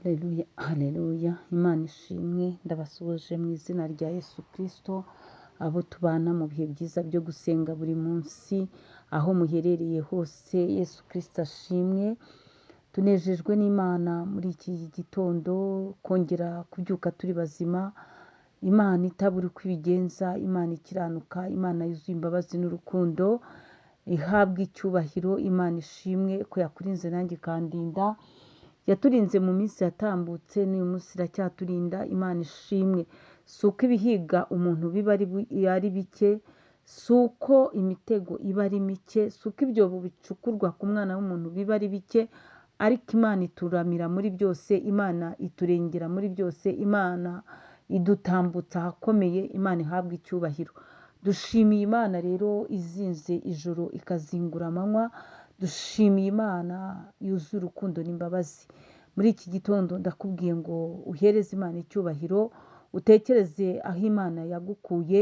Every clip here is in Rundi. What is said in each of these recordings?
Haleluya, haleluya, Imana ishimwe, ndabasuhuje mu izina rya Yesu Kristo, abo tubana mu bihe byiza byo gusenga buri munsi, aho muherereye hose, Yesu Kristo ashimwe. Tunejejwe n'Imana muri iki gitondo, kongera kubyuka turi bazima, Imana itabura uko ibigenza, Imana ikiranuka, Imana yuzuye imbabazi n'urukundo, ihabwa icyubahiro. Imana ishimwe ko yakurinze nanjye ikandinda, yaturinze mu minsi yatambutse, n'uyu munsi iracyaturinda. Imana ishimwe. Si uko ibihiga umuntu biba ari bike, si uko imitego iba ari mike, si uko ibyobo bicukurwa ku mwana w'umuntu biba ari bike, ariko Imana ituramira muri byose, Imana iturengera muri byose, Imana idutambutsa ahakomeye. Imana ihabwa icyubahiro. Dushimiye Imana rero izinze ijoro ikazingura amanywa, dushimiye Imana yuzuye urukundo n'imbabazi. Muri iki gitondo ndakubwiye ngo uhereze Imana icyubahiro, utekereze aho Imana yagukuye,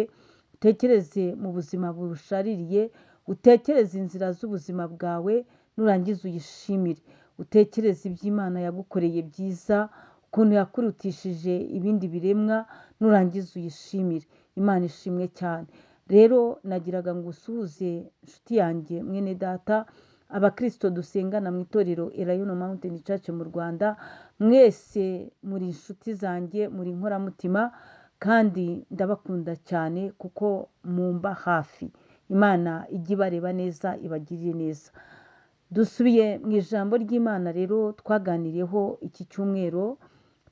utekereze mu buzima bushaririye, utekereze inzira z'ubuzima bwawe, nurangiza uyishimire. Utekereze ibyo Imana yagukoreye byiza, ukuntu yakurutishije ibindi biremwa, nurangiza uyishimire. Imana ishimwe cyane. Rero nagiraga ngo usuhuze inshuti yanjye mwene data, abakristo dusengana mu itorero Elayono Mountain Church mu Rwanda, mwese muri inshuti zanjye, muri inkoramutima, kandi ndabakunda cyane kuko mumba hafi. Imana ijye ibareba neza, ibagirire neza. Dusubiye mu ijambo ry'Imana rero twaganiriyeho iki cyumweru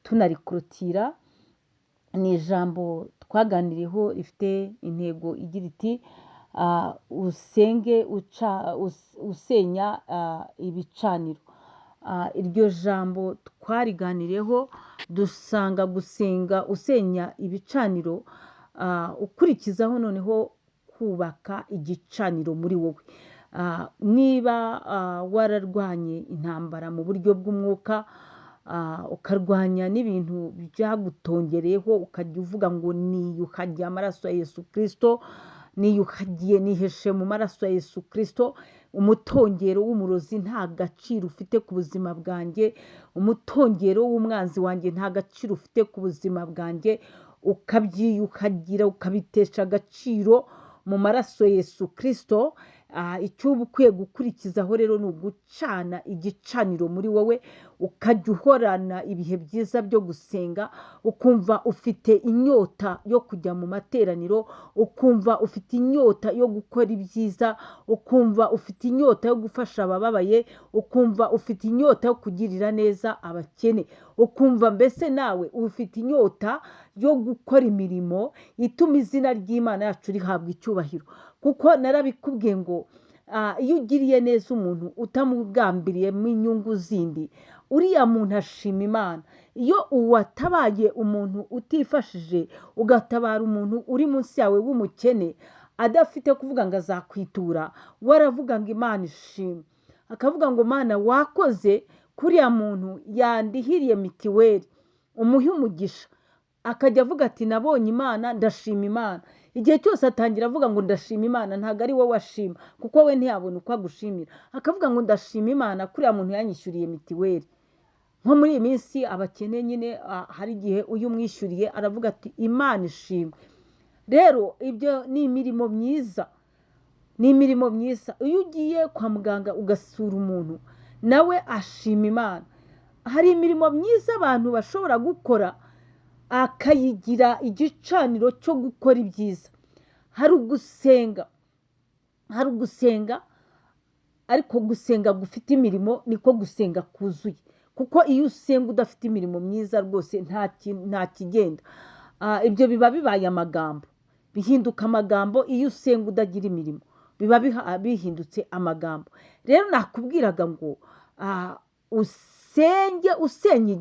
tunarikorotira, ni ijambo twaganiriyeho rifite intego igira iti usenge usenya ibicaniro. Iryo jambo twariganiriyeho dusanga gusenga usenya ibicaniro, ukurikizaho noneho kubaka igicaniro muri wowe. Niba wararwanye intambara mu buryo bw'umwuka, ukarwanya n'ibintu byagutongereyeho, ukajya uvuga ngo niyuhagiye amaraso ya Yesu Kristo, niyuhagiye niheshe mu maraso ya Yesu Kristo, umutongero w'umurozi nta gaciro ufite ku buzima bwanjye, umutongero w'umwanzi wanjye nta gaciro ufite ku buzima bwanjye, ukabyiyuhagira ukabitesha agaciro mu maraso ya Yesu Kristo. Icyo uba ukwiye gukurikizaho rero ni ugucana igicaniro muri wowe, ukajya uhorana ibihe byiza byo gusenga, ukumva ufite inyota yo kujya mu materaniro, ukumva ufite inyota yo gukora ibyiza, ukumva ufite inyota yo gufasha abababaye, ukumva ufite inyota yo kugirira neza abakene, ukumva mbese nawe ufite inyota yo gukora imirimo ituma izina ry'Imana yacu rihabwa icyubahiro. Kuko narabikubwiye ngo iyo ugiriye neza umuntu utamugambiriyemo inyungu zindi, uriya muntu ashima Imana. Iyo uwatabaye umuntu utifashije, ugatabara umuntu uri munsi yawe w'umukene, adafite kuvuga ngo azakwitura, we aravuga ngo Imana ishimwe, akavuga ngo Mana wakoze kuriya muntu yandihiriye mitiweli, umuhe umugisha. Akajya avuga ati nabonye Imana, ndashima Imana. Igihe cyose atangira avuga ngo ndashima Imana, ntabwo ari wowe ashima, kuko we ntiyabona uko agushimira. Akavuga ngo ndashima Imana kuriya muntu yanyishyuriye mitiweli. Nko muri iyi minsi abakene nyine, hari igihe uyu umwishyuriye aravuga ati Imana ishimwe. Rero ibyo ni imirimo myiza, ni imirimo myiza. Iyo ugiye kwa muganga ugasura umuntu, nawe ashima Imana. Hari imirimo myiza abantu bashobora gukora akayigira igicaniro cyo gukora ibyiza. Hari ugusenga, hari ugusenga, ariko gusenga gufite imirimo niko gusenga kuzuye. Kuko iyo usenga udafite imirimo myiza rwose nta kigenda. Ibyo biba bibaye amagambo, bihinduka amagambo. Iyo usenga udagira imirimo biba bihindutse amagambo. Rero nakubwiraga ngo usenge usenye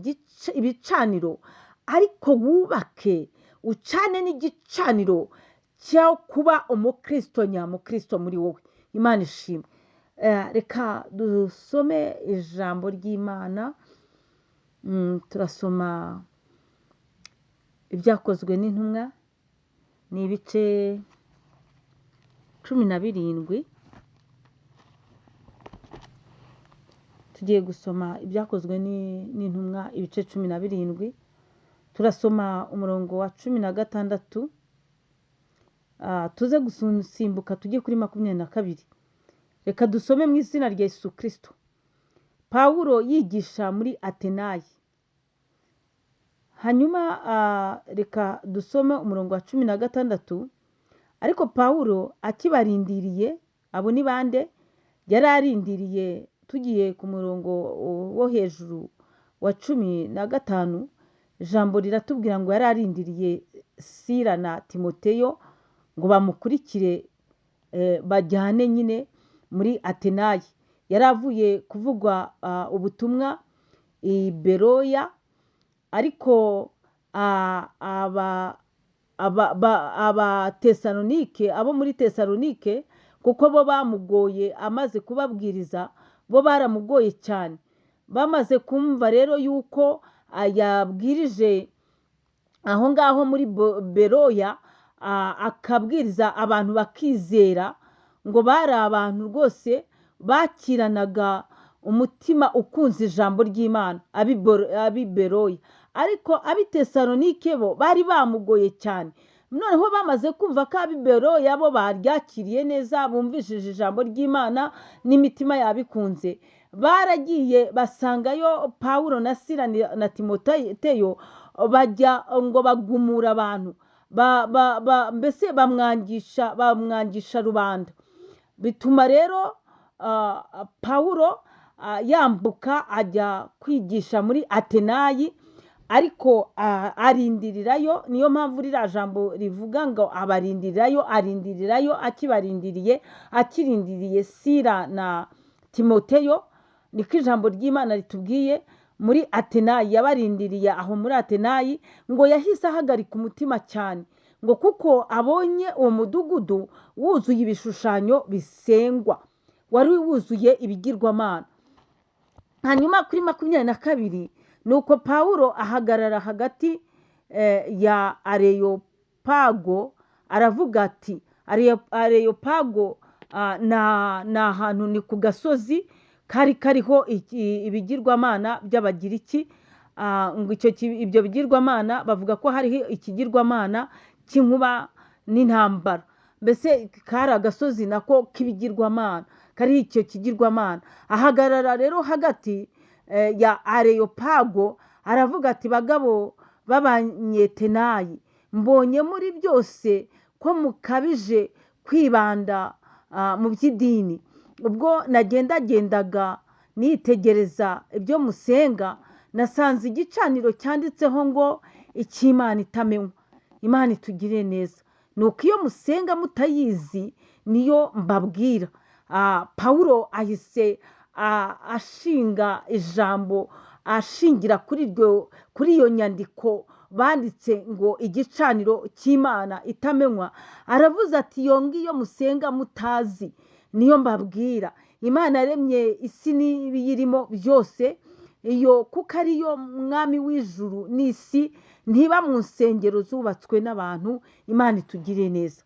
ibicaniro, ariko wubake ucane n'igicaniro cyo kuba umukristo nyamukristo muri wowe. Imana ishimwe. Reka dusome ijambo ry'Imana. Turasoma ibyakozwe n'intumwa, ni ibice 17. Tugiye gusoma Ibyakozwe n'Intumwa ibice 17, turasoma umurongo wa 16, tuze gusimbuka tujye kuri 22. Reka dusome mu izina rya Yesu Kristo. Pawulo yigisha muri Atenayi. Hanyuma reka dusome umurongo wa 16. Ariko Pawulo akibarindiriye, abo ni bande? Yari arindiriye, tugiye ku murongo wo hejuru wa 15, ijambo riratubwira ngo yari arindiriye Sila na Timoteyo ngo bamukurikire, bajyane nyine muri Atenayi. Yari avuye kuvugwa ubutumwa i Beroya, ariko Abatesalonike, abo muri Tesalonike, kuko bo bamugoye amaze kubabwiriza, bo baramugoye cyane. Bamaze kumva rero yuko yabwirije aho ngaho muri Beroya, akabwiriza abantu bakizera, ngo bari abantu rwose bakiranaga umutima ukunze ijambo ry'Imana ab'i Beroya. Ariko ab'i Tesalonike bo bari bamugoye cyane. Noneho bamaze kumva ko ab'i Beroya bo baryakiriye neza, bumvishije ijambo ry'Imana n'imitima yabikunze, baragiye basangayo Pawulo na Sila na Timoteyo, bajya ngo bagumura abantu, mbese bamwangisha rubanda. Bituma rero Pawulo yambuka ajya kwigisha muri Atenayi, ariko arindirirayo. Niyo mpamvu ririya jambo rivuga ngo abarindirirayo, arindirirayo, akibarindiriye, akirindiriye Sila na Timoteyo, niko ijambo ry'Imana ritubwiye. Muri Atenayi yabarindiriye aho muri Atenayi, ngo yahise ahagarika umutima cyane, ngo kuko abonye uwo mudugudu wuzuye ibishushanyo bisengwa, wari wuzuye ibigirwamana. Hanyuma kuri 22, nuko Pawulo ahagarara hagati ya Areyopago, aravuga ati, Areyopago ni ahantu, ni ku gasozi kari kariho ibigirwamana by'Abagiriki. Ngo ibyo bigirwamana bavuga ko hariho ikigirwamana cy'inkuba n'intambara, mbese kari agasozi nako k'ibigirwamana, kariho icyo kigirwamana. Ahagarara rero hagati ya Areyopago, aravuga ati, bagabo b'Abanyetenayi, mbonye muri byose ko mukabije kwibanda mu by'idini. Ubwo nagendagendaga nitegereza ibyo musenga, nasanze igicaniro cyanditseho ngo icy'Imana itamenywa. Imana itugirire neza. Nuko iyo musenga mutayizi niyo mbabwira. Pawulo ahise ashinga ijambo, ashingira kuri iyo nyandiko banditse ngo igicaniro cy'Imana itamenywa. Aravuze ati, iyo ngiyo musenga mutazi niyo mbabwira. Imana yaremye isi n'ibiyirimo byose, iyo kuko ariyo mwami w'ijuru n'isi, ntiba mu nsengero zubatswe n'abantu. Imana itugirire neza.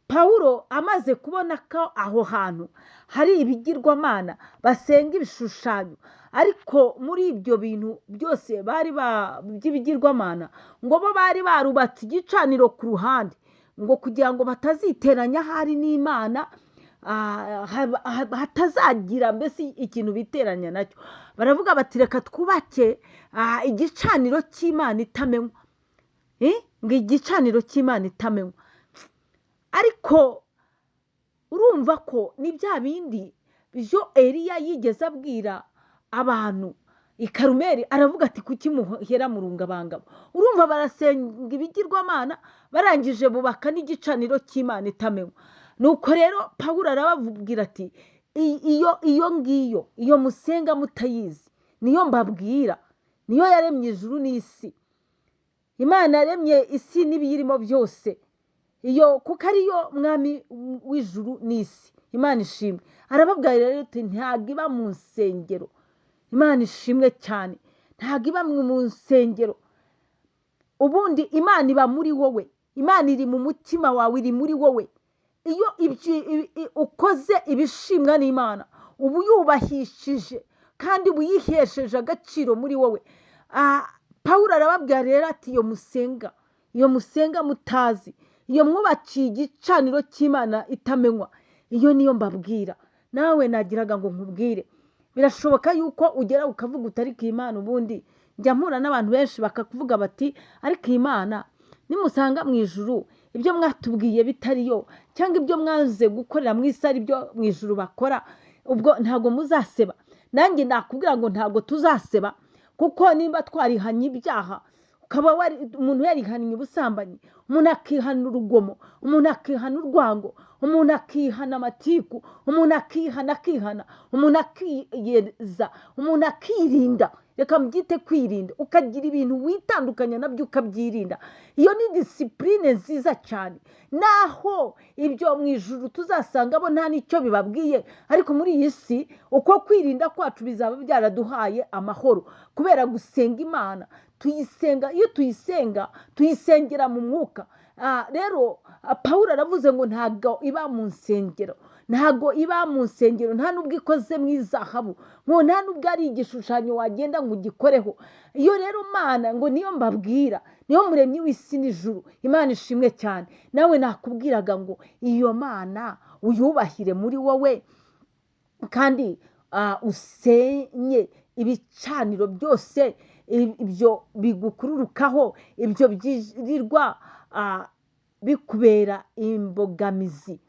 Pawulo amaze kubona ko aho hantu hari ibigirwamana, basenga ibishushanyo, ariko muri ibyo bintu byose bari by'ibigirwamana, ngo bo bari barubatse igicaniro ku ruhande, ngo kugira ngo bataziteranya ahari n'Imana, hatazagira mbese ikintu biteranya nacyo. Baravuga bati reka twubake igicaniro cy'Imana itamenywa, ngo igicaniro cy'Imana itamenywa. Ariko urumva ko ni bya bindi byo Eliya yigeze abwira abantu i Karumeli, aravuga ati kuki muhera mu rungabangabo? Urumva barasenga ibigirwamana, barangije bubaka n'igicaniro cy'Imana itamenywa. Nuko rero Pawulo arababwira ati iyo ngiyo, iyo musenga mutayizi niyo mbabwira, niyo yaremye ijuru n'isi. Imana yaremye isi n'ibiyirimo byose, iyo kuko ariyo mwami w'ijuru n'isi. Imana ishimwe. Arababwira rero ati ntabwo iba mu nsengero. Imana ishimwe cyane, ntabwo iba mu nsengero. Ubundi Imana iba muri wowe, Imana iri mu mutima wawe, iri muri wowe. Iyo ukoze ibishimwa n'Imana, uba uyubahishije, kandi uba uyihesheje agaciro muri wowe. Pawulo arababwira rero ati iyo musenga, iyo musenga mutazi, iyo mwubakiye igicaniro cy'Imana itamenywa, iyo niyo mbabwira. Nawe nagiraga ngo nkubwire, birashoboka yuko ugera ukavuga uti ariko iyi Mana ubundi, njya mpura n'abantu benshi bakakuvuga bati ariko iyi Mana nimusanga mu ijuru ibyo mwatubwiye bitariyo, cyangwa ibyo mwanze gukorera mu isi ari byo mu ijuru bakora, ubwo ntabwo muzaseba. Nanjye nakubwira ngo ntabwo tuzaseba, kuko nimba twarihanye ibyaha, ukaba umuntu yarihannye ubusambanyi, umuntu akihana urugomo, umuntu akihana urwango, umuntu akihana amatiku, umuntu akihana akihana, umuntu akiyeza, umuntu akirinda, reka mbyite kwirinda, ukagira ibintu witandukanya nabyo ukabyirinda. Iyo ni disipurine nziza cyane. Naho ibyo mu ijuru tuzasanga bo nta n'icyo bibabwiye, ariko muri iyi si uko kwirinda kwacu bizaba byaraduhaye amahoro, kubera gusenga Imana. Tuyisenga, iyo tuyisenga tuyisengera mu mwuka. Rero Pawulo aravuze ngo ntabwo iba mu nsengero, ntabwo iba mu nsengero, nta nubwo ikoze mu izahabu, ngo nta nubwo ari igishushanyo wagenda ngo ugikoreho. Iyo rero Mana ngo niyo mbabwira, niyo muremyi w'isi n'ijuru. Imana ishimwe cyane. Nawe nakubwiraga ngo iyo Mana uyubahire muri wowe, kandi usenye ibicaniro byose, ibyo bigukururukaho, ibyo byirirwa bikubera imbogamizi,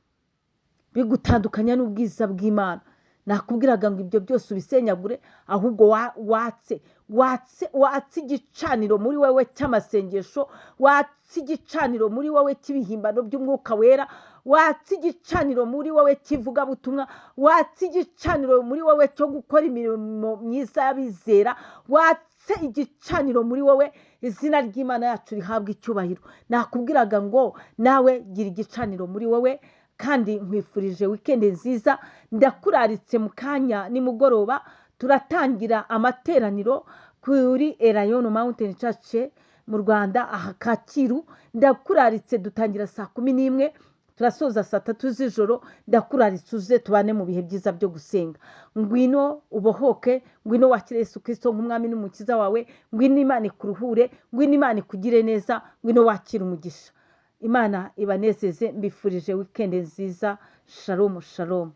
bigutandukanya n'ubwiza bw'Imana. Nakubwiraga ngo ibyo byose ubisenyagure, ahubwo watse, watse, watse igicaniro muri wowe cy'amasengesho, watse igicaniro muri wowe cy'ibihimbano by'umwuka wera, watse igicaniro muri wowe cy'ivugabutumwa, watse igicaniro muri wowe cyo gukora imirimo myiza y'abizera, watse igicaniro muri wowe. Izina ry'Imana yacu rihabwa icyubahiro. Nakubwiraga ngo nawe gira igicaniro muri wowe, kandi nkwifurije wikendi nziza. Ndakuraritse mu kanya nimugoroba turatangira amateraniro kuri Elayono Mountain Church mu Rwanda aha Kacyiru. Ndakuraritse, dutangira saa 11 turasoza saa 3 z'ijoro. Ndakuraritse uze tubane mu bihe byiza byo gusenga. Ngwino ubohoke, ngwino wakire Yesu Kristo nk'umwami n'umukiza wawe, ngwino Imana ikuruhure, ngwino Imana ikugire neza, ngwino wakire umugisha. Imana ibanezeze. Mbifurije wikendi nziza. Shalom, shalom.